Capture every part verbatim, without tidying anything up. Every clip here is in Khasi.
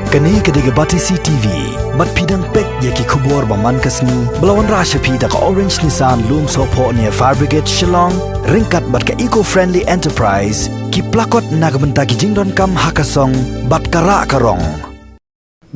Kane ka dei ka Batesi T V. Bad phi dang peit ïa ki khubor ba man ka sngi ba la wanrah sha phi da ka Orange Nissan Lumsohphoh near Fire Brigade Shillong, ryngkat bad ka Eco Friendly Enterprise, ki plakot na ka bynta ki jingdonkam ha ka song bad ka rah ka rong.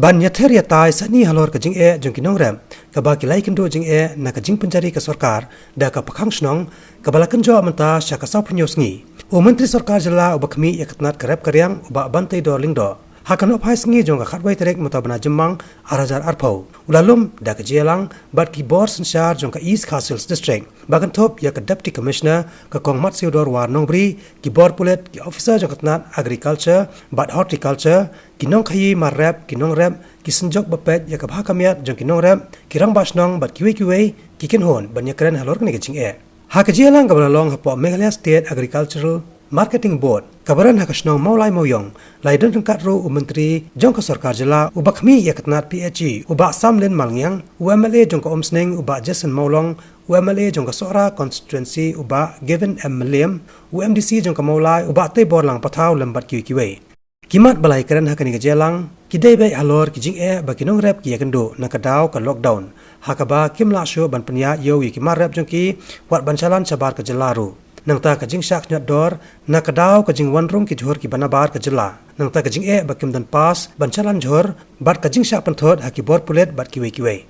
Ban ïathir ïatai sani halor ka jingeh jong ki nongrep kaba ki la ïakynduh jingeh na ka jingpynjari ka sorkar da ka pakhang shnong kaba la kynjoh mynta sha ka sawphew sngi, u Myntri Sorkar Jylla uba khmih ïa ka tnat ka rep ka riang, u Bah Banteidor Lyngdoh, ha ka nohphai sngi jong ka khatwei tarik mynta u bnai Jymmang ar hajar arphew, u la lum da ka jingïalang bad ki bor synshar jong ka East Khasi Hills District, ba kynthup ïa ka Deputy Commissioner ka Kong Matsiewdor War Nongbri, ki bor pulit, ki officer jong ka tnat Agriculture bad Horticulture, ki nongkhaïi mar rep, ki nongrep, ki synjuk ba peit ïa ka bha ka miat jong ki nongrep, ki rangbah shnong bad kiwei kiwei ki kynhun ban ïakren halor kane ka jingeh. Ha ka jingïalang kaba la long hapoh Meghalaya State Agricultural Marketing Board kaba don ha ka shnong Mawlai Mawiong, la ïadon ryngkat ruh u Myntri jong ka Sorkar Jylla uba khmih ïa ka tnat P H E, u Bah Samlin Malngiang, u M L A jong ka Umsning, u Bah Jason Mawlong, u M L A jong ka Sohra Constituency, u Bah Gavin M Mylliem, u M D C jong ka Mawlai, u Bah Teibor Lang Pathaw, lem bad kiwei kiwei. Ki mat ba la ïakren ha kane ka jingïalang ki dei beit halor ki jingeh ba ki nongrep ki ïakynduh na ka daw ka lockdown, ha kaba kim lah shuh ban pynïaid ïew ïa ki mar rep jong ki, wat ban shalan shabar ka jylla ruh. Nangta ka jingshah khñiot dor na ka daw ka jingwan rung ki jhur kiba nabar ka jylla. Nangta ka jingeh ba kim don pass ban shalan jhur, bad ka jingshah pynthut ha ki bor pulit bad kiwei kiwei.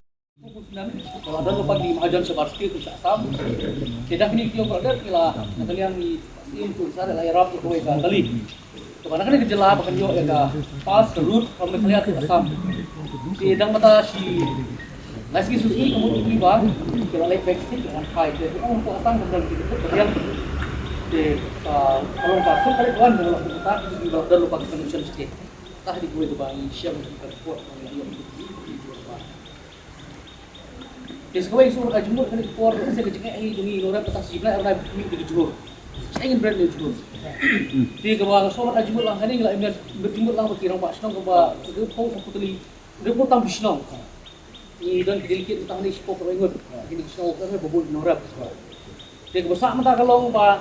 Ka la don lypa ki mahajon shabar state jong ka Assam. Te da kine ki ong ka la dep ki la na ka liang i Syiem Khursar la ïarap ïa kawei ka kali. Te ba na kane ka jylla ba kan ïoh ïa ka pass ka route from Meghalaya to Assam. Te dang mynta shi lai sngi saw sngi ka mut ki ba ki la leit back state ki la wan phai. Te ki ong to Assam ka dang ki ka riang. Te ka long ka suk ka leit wan ka long ka ta ki ba la don lypa ki connection state. Ta ha di kawei ka ba ngi shem ki ka report ka ngi ïoh ki ba. Te sa kawei shuh ka jingmut kane ka por, ka jingeh hi jong ngi nongrep, ka tang shi bnai ar bnai mih da ka jhur. Sa ngin bret da ka jhur. Te kaba nga sngewbha ka jingmut lang kane, ngi la ïa mih jingmut lang bad ki rangbah shnong kaba ki phew san phew tylli, ki phew tam ki shnong. Ngi don ki delegate tang hangne shiphew kawei ngut. Kine ki shnong kaba bun nongrep. Te kaba sah mynta ka long ba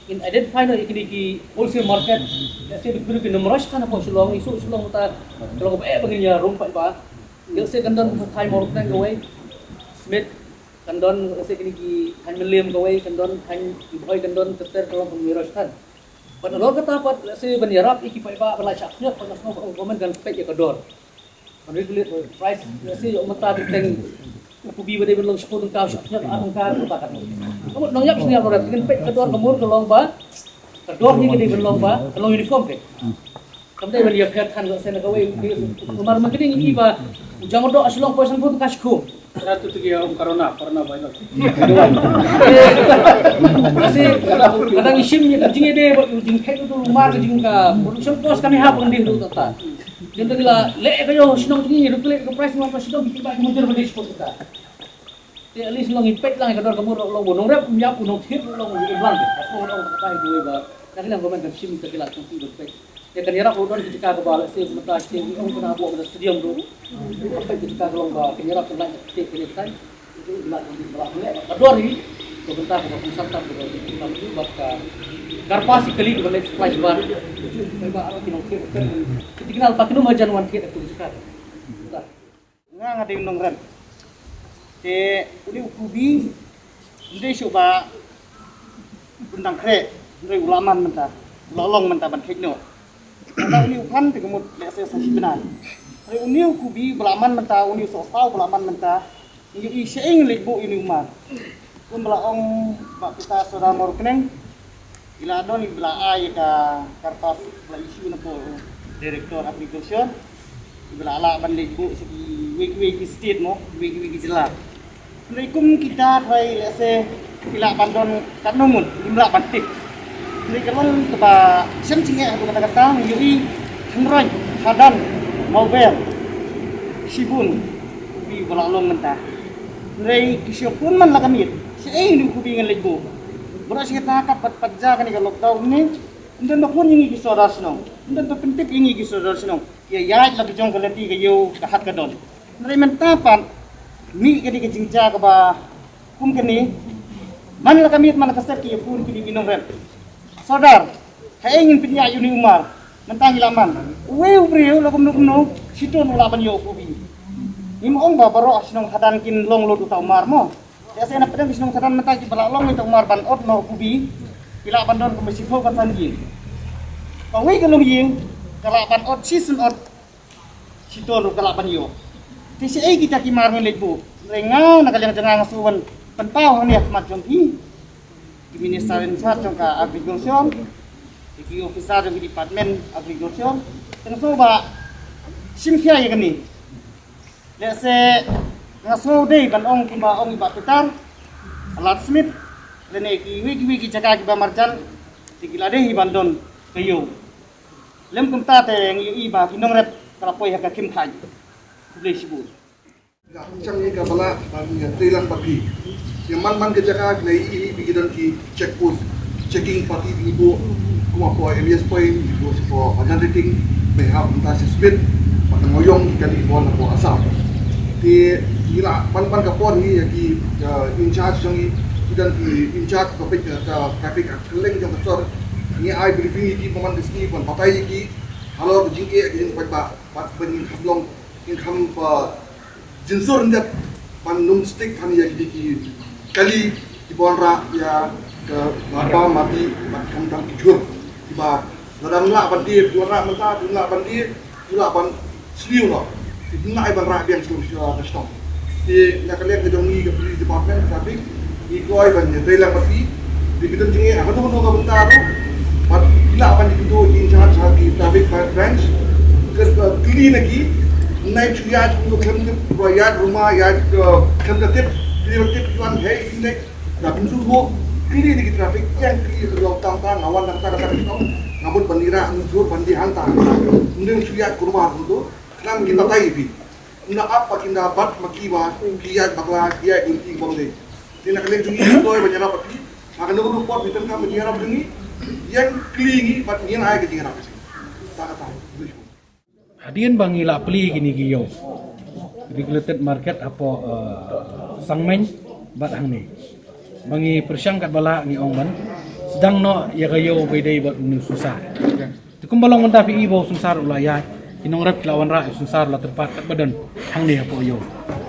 ngin identify noh ïa kine ki wholesale market. Lehse ki, ki number one sha hapoh Shillong, ngi shu Shillong mynta ka long kaba eh ba ngin ïa rung paidbah. Lehse kan don ha thaiñ Mawryngkneng kawei, Smit, kan don lehse kine ki thaiñ Mylliem kawei, kan don thaiñ Ri Bhoi, kan don ter ter ka long kaba mih rush kan. Bad nalor kata pat lehse ban ïarap ïa ki paidbah ban lait shah khñiot, bad nga sngewbha ba government kan peit ïa ka dor. Ban regulate price, lehse ïoh mynta teng u kubi ba dei ban long shiphew tyngka, shah khñiot ar tyngka, kata kan. Ka mut nongïap sngewïap ruh, te ngin peit ka dor ka mur ka long ba ka dor hi ka dei ban long ba ka long uniform te. Kam dei ban ïapher than lehse na kawei u, namar ma kane ngi i ba u jam doh ha Shillong poi san phew tyngka shi khum. Kata tu ki ong corona, corona virus. Lehse ka dang i shim ïa ka jingïadei bad u jingkheiñ u mar ka jing ka production cost kane ha ban dei ruh kata. Jin da ki la leh ka ïoh shnong ki ruh ki leh ka price ngan ka shnong ki ba ki mujur ban dei shiphew tyngka. Te at least long i peit lang ka dor ka mur long ba nongrep ym ïap, u nongthied long u ïap lang. Ka shu long ka tai duwai ba na ka liang government kan shim ka ki la tang ban peit. Te kan ïarap ruh don ki jaka kaba lehse mynta ki ong ka na buh ka stadium ruh. Ka peit ki jaka ka long ba kan ïarap kan lait ka te ka ne ka tai. Ka dor hi ka bynta kaba kongsan tam kaba kongsan tam bad ka karpas i kali kaba leh splash bar. Ba ki nongthied kan ki tikna pa ki num hajan wan thied ka jaka. Nga, nga dei u nongrep. Te une u kubi, ym dei shuh ba un dang khreh, hynrei u la man mynta, u la long mynta ban kheit noh. Mynta une u phan te ka mut lehse sa shi bnai. Hynrei une u kubi ba la man mynta, une u sohsaw ba la man mynta, ngi ïohi shaei ngin leit buh ïa une u mar. Kumba la ong Bah Peter Sordar Mawryngkneng, i la don i ba la ai ïa ka karpas ba la issue na pdeng u Director Agriculture, i ba la lah ban leit buh sha kiwei kiwei ki state mo, kiwei kiwei ki jylla. Hynrei kum kita trai lehse ki lah ban don katno ngut, ngim lah ban tip. Hynrei ka long kaba shem jingeh haduh katta katta, ngi ïohi Hynroit, Hadan, Mawber, shibun, kubi ba la long mynta. Hynrei ki shu phone man la ka miet, shaei une u kubi ngan leit buh. Baroh shi katta kat pat, pat ja kane ka lockdown ne, ym don ba phone ïa ngi ki sordar shnong, ym don ba pyntip ïa ngi ki sordar shnong. Ïa ïaid la ka jong ka lynti ka ïew ka hat ka don. Hynrei mynta pat mih kane ka jingjia kaba kum kane, man la ka miet man la ka step ki ïa phone kine ki nongrep. Sordar, haei ngin pynïaid ïa une u mar? Mynta ngi la man. Uwei u briew la kumno kumno, Shiton u lah ban ïoh u Kubi. Ngim ong ba baroh shnong Thadan kin long lut uta u mar mo. Te sa na pdeng shnong Thadan mynta kiba lah long uta u mar ban ot noh u Kubi, ki lah ban don kumba shiphew ka san ïing. Kawei ka longïing ka lah ban ot shisien ot shiton ruh ka lah ban ïoh. Te shaei kita ki mar ngin leit buh? Hynrei nga na ka liang jong nga nga shu wan pynpaw hangne ha khmat jong phi, ki minister in charge jong ka agriculture, ki officer jong ki department agriculture, te nga sngew ba shim khia ïa kane. Lehse nga sngew dei ban ong kumba ong i Bah Peter, Lad Smith, lane kiwei kiwei ki jaka kiba marjan, te ki la dei hi ban don ka ïew. Lem kumta te ngi ïohi ba ki nongrep ka la poi ha ka khim khlaiñ. Khublei shibun. Nga pynshang ïa ka ba lah ban ïatrei lang bad phi. Ïa man man ka jaka ki la ïohi ba ki don ki check post, checking party, ki buh kum hapoh Elias Point, ki buh shapoh Bandan Rating, ba hap mynta sha Smit, bad Nongmoyong, ki kali bun hapoh Assam. Te ngi lah man man ka por ngi ïa ki, uh, in charge jong ngi, ki don ki in charge ka peit ka traffic ha kylleng jong ka sor. Ngi ai briefing ïa ki man man ka sngi ban batai ïa ki halor ka jingeh ka jingpaidbah, bad ban ngin kham long, ngin kham, uh, jingsur ndet ban ym stick hangne ïa kine ki kali kiba wanrah ïa ka map ba map ba khamtam ki jhur. Kiba lada ym lah ban die, ki wanrah mynta, ki lah ban die, ki lah ban sniew noh. Ki lah ban rah biang shlur sha ka shnong. Te na ka liang ka jong ngi ka police department, traffic, ngi kloi ban ïatrei lang bad phi. Te phi don jingeh ha kano kano ka bynta ruh, bad phi lah ban ïakynduh ïa i in charge ha ki traffic branch. Kylli na ki, nai shu ïaid kumno khlem tip, ba ïaid ruma, ïaid, eh, khlem da tip, kylli da tip, yuan hei, kylli da, da pynsuh ruh, kylli na ki traffic, ïeng kylli ka long tang tang, nga wan tang tang, tang tang, nga mut ban ïarap, nga jur ban dih hangta. Ym dei shu ïaid kumno kumno, khlem ki batai phi. Ym da ap ba kin da bat ma ki ba ki ïaid bakla, ki ïaid lynti bym dei. Te na ka liang jong ngi, ngi kloi ban ïarap bad phi. Ha kano kano ka por phi donkam ban ïarap jong ngi, ïeng kylli ngi bad ngin ai ka jingïarap. Ta kata. Hadien ba ngi la plie kine ki ïew, regulated market hapoh, eh, Sangmeiñ bad hangne, ba ngi pyrshang katba lah ngi ong ban sdang noh ïa ka ïew ba ïadei bad une u synsar. Te kumba long mynta phi i ba u synsar u la ïaid, ki nongrep ki la wanrah, u synsar u la tyrpad katba don hangne hapoh ïew.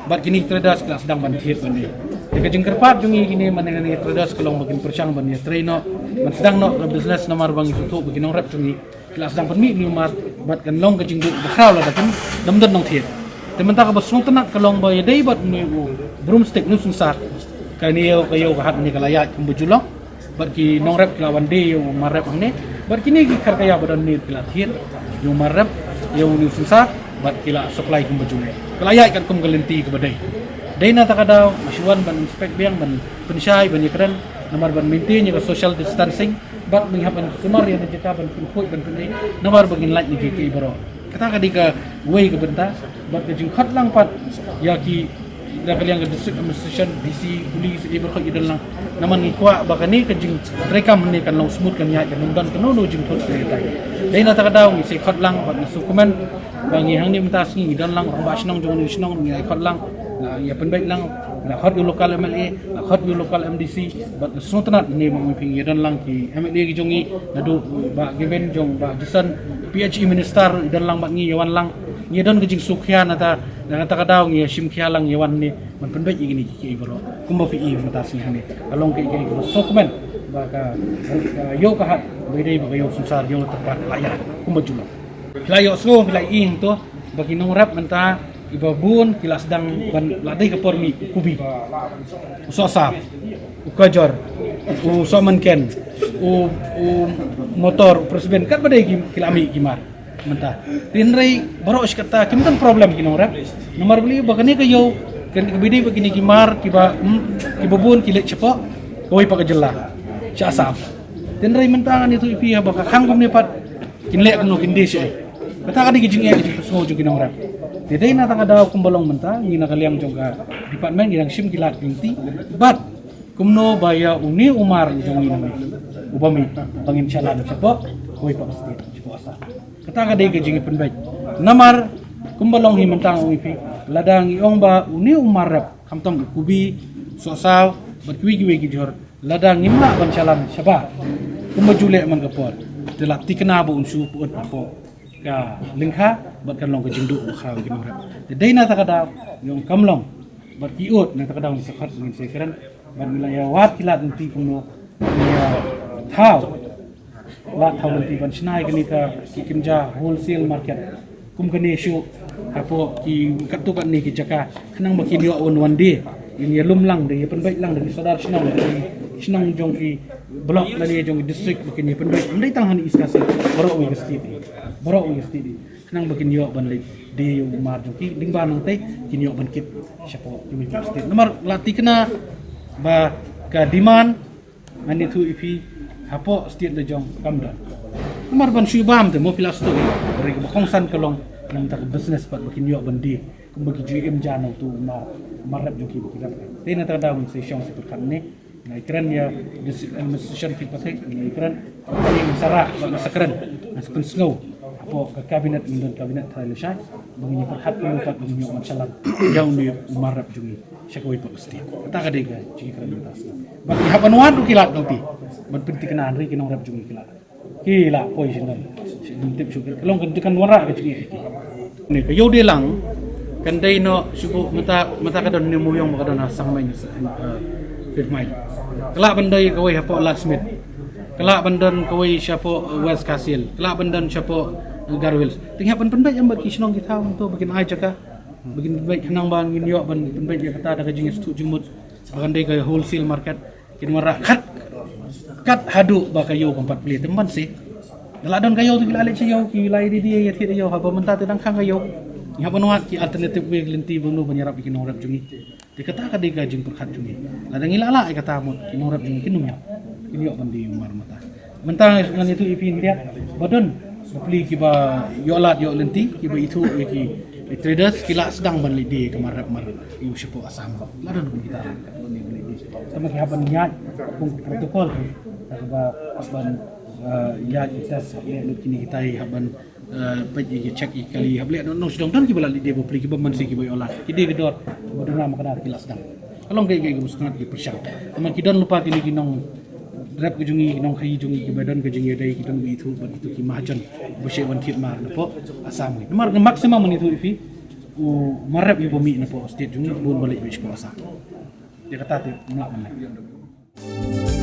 Bad kine ki traders ki la sdang ban thied ban ïaid. Te ka jingkyrpad jong ngi kine, mane kine ki traders ka long ba kin pyrshang ban ïatrei noh, ban sdang noh ka business, namar ba ngi sngewthuh ba ki nongrep jong ngi ki la sdang pynmih une u mar, bad kan long ka jingduh ba khraw lada kim, dam don nongthied. Te mynta kaba sngewtynnat ka long ba ïadei bad une u broomstick, une u synsar, kane ïew, ka ïew ka hat ne ka la ïaid kumba ju long. Bad ki nongrep ki la wan die ïa u mar rep hangne. Bad kine ki kharkaya ba don ne ki la thied ïa u mar rep, ïa une u synsar, bad ki la supply kumba ju long. Ka la ïaid katkum ka lynti kaba dei. Dei na kata ka daw nga shu wan ban inspect biang, ban pynshai, ban ïakren, namar ban maintain ïa ka social distancing. Bad ngi hap ban sumar ïa kane ka jaka ban pynkhuid ban pynïaid namar ba ngin lait na kiei kiei baroh. Kata ka dei kawei ka bynta. Bad ka jingkhot lang pat ïa ki, na ka liang ka district administration, D C, police, kiei baroh ki don lang. Namar ngi kwah ba kane ka jingtreikam hangne kan long smooth, kan ïaid, kan ym don kano kano jingthut kane tai. Dei na kata ka daw ngi sa khot lang bad ngi sngewkmen ba ngi hangne mynta sngi ngi don lang, rangbah shnong jong ngi, shnong ngi ai khot lang, ngi ïa pynbeit lang, ngi la khot ïa u local M L A, ngi la khot ïa u local M D C, bad sngewtynnat ne ma ngi phi ngi don lang ki M L A ki jong ngi, naduh Bah Gavin jong Bah Jason, P H E minister i don lang bad ngi, ïa wan lang. Ngi don ka jingsngewkhia na kata, na kata ka daw ngi shim khia lang ïa wan ne ban pynbeit ïa kine kiei kiei baroh. Kumba phi i mynta sngi hangne ka long kiei kiei baroh. Sngewkmen ba ka, ka ïew ka hat ba ïadei bad ka ïew synsar, ïew la tyrpad, la ïaid kumba ju long. Phi la ïohsngew, phi la i hangto ba ki nongrep mynta kiba bun ki la sdang ban, la dei ka por mih u Kubi, u Sohsaw, u Kajor, u Sohmynken, u, u Motor, u Presben, katba dei ki, ki la mih ki mar mynta. Hynrei baroh shi katta kim don problem ki nongrep. Namar balei? Ba kane ka ïew, kane kaba ïadei bad kine ki mar kiba, hmm, kiba bun ki leit shapoh kawei pat ka jylla, sha Assam. Hynrei mynta ngan ïathuh ïa phi ba ka khang kumne pat kin leh kumno, kin die shaei. Kata ka dei ka jingeh, ka jingpynsngew jong ki nongrep. Te dei na kata ka daw kumba long mynta, ngi na ka liang jong ka department ngi dang shim ki lad ki lynti bad kumno ba ïa une u mar jong ngi nangne uba mih, ba ngin shalan shapoh kawei pat ka state, shapoh Assam. Kata ka dei ka jingpynbeit. Namar kumba long hi mynta nga ong ïa phi, lada ngi ong ba une u mar rep, khamtam u Kubi, Sohsaw bad kiwei kiwei ki jhur, lada ngim lah ban shalan shabar kumba ju leh man ka por, te la thikna ba un shu pyut hapoh ka lyngkha bad kan long ka jingduh ba khraw ïa ki nongrep. Te dei na kata ka daw, ïong kam long bad ki ud, na kata ka daw ngin sa khot, ngin sa kren bad ngi la ïa wad ki lad lynti kumno, ngi ïa thaw lad thaw lynti ban shna ïa kane ka, ki kynja wholesale market kum kane shuh hapoh ki katto katne ki jaka, khnang ba kin ïoh wan wan die, kin ïa lum lang da, ïa pynbeit lang da ki sordar shnong, da ki shnong jong ki block lane jong ki district, ba kin ïa pynbeit. Ym dei tang ha East Khasi, baroh kawei ka state, baroh kawei ka state, khnang ba kin ïoh ban leit die ïa u mar jong ki, lyngba nangtei kin ïoh ban kit shapoh kiwei pat ki state. Namar la thikna ba ka demand ngan ïathuh ïa phi, hapoh state la jong kam don. Namar ban shu bam te mo phi la sdang, hynrei kaba kongsan ka long na ka bynta ka business pat, ba kin ïoh ban die kumba ki ju im ja na uto u mar, mar rep jong ki ba ki rep. Te na kata ka daw ngin sa shong sa pyrkhat ne, nga ïakren ïa district administration, phi pathik, nga ïakren, nga sa rah bad nga sa kren, nga sa pynsngew hapoh ka cabinet, ngin don cabinet trai lashai, ba ngin ïa pyrkhat kumno pat ba ngin ïoh ban shalan ïa une u mar rep jong ngi sha kawei pat ka state. Kata ka dei ka jingkren mynta. Bad ki hap ban wad ruh ki lad, kong phi, ban pynthikna, hynrei ki nongrep jong ngi ki la, ki la poi sha ngan, sha ngan tip shuh, ka long kan, kan wanrah ka jingeh ki. Ne ka ïew die lang kan dei noh shuh mynta, mynta ka don ne Mawïong, ba ka don ha Sangmaiñ, eh, Fifth Mile. Ka lah ban dei kawei hapoh Ladthadlaboh, ka lah ban don kawei shapoh West Khasi Hills, ka lah ban don shapoh Garo Hills. Te ngi hap ban pynbeit ïa bad ki shnong ki thaw to ba kin ai jaka, ba kin pynbeit, khnang ba ngin ïoh ban pynbeit ïa kata da ka jingsngewthuh jingmut ba kan dei ka wholesale market. Kin wanrah kat, kat haduh ba ka ïew kam pat plie, te ym ban seh. Da la don ka ïew te ki la leit sha ïew, ki la ïa die die ïa thied ïew, haba mynta te dang khang ka ïew. Ngi hap ban wad ki alternative way, lynti ba kumno ban ïarap ïa ki nongrep jong ngi. Te kata ka dei ka jingpyrkhat jong ngi. Lada ngi la lah ïa kata mut, ki nongrep jong ngi kin ym ïap, kin ïoh ban die ïa u mar mynta. Mynta ngan ïathuh ïa phi, hynrei ba don bapli kiba ïoh lad ïoh lynti, kiba ithuh ïa ki traders, ki la sdang ban leit die ka mar rep mar ïew shapoh Assam. La don kum kita. Tangba ki hap ban ïaid kum protocol, kaba hap ban, eh, ïaid ki test, hap leh lut kine kitai, hap ban, eh, peit ïa ki, check ïa ki kali, hap leh noh noh sdang. Don kiba la leit die bapli, kiba man shi kiba ïoh lad, ki die ki dor ba duna ma ka dor ki la sdang. Ka long kaei kaei kaba sngewtynnat, ki pyrshang. Tangba ki don lypa kine ki nongrep ka jong ngi, ki nongkhaïi jong ngi, kiba don ka jingïadei, ki don ba ithuh bad kito ki mahajon ba shait wan thied mar napoh Assam. Namar ka maximum, ngan ïathuh ïa phi, u mar rep uba mih napoh state jong ngi bun ba leit beit shapoh Assam. Te kata te ym lah ban leh.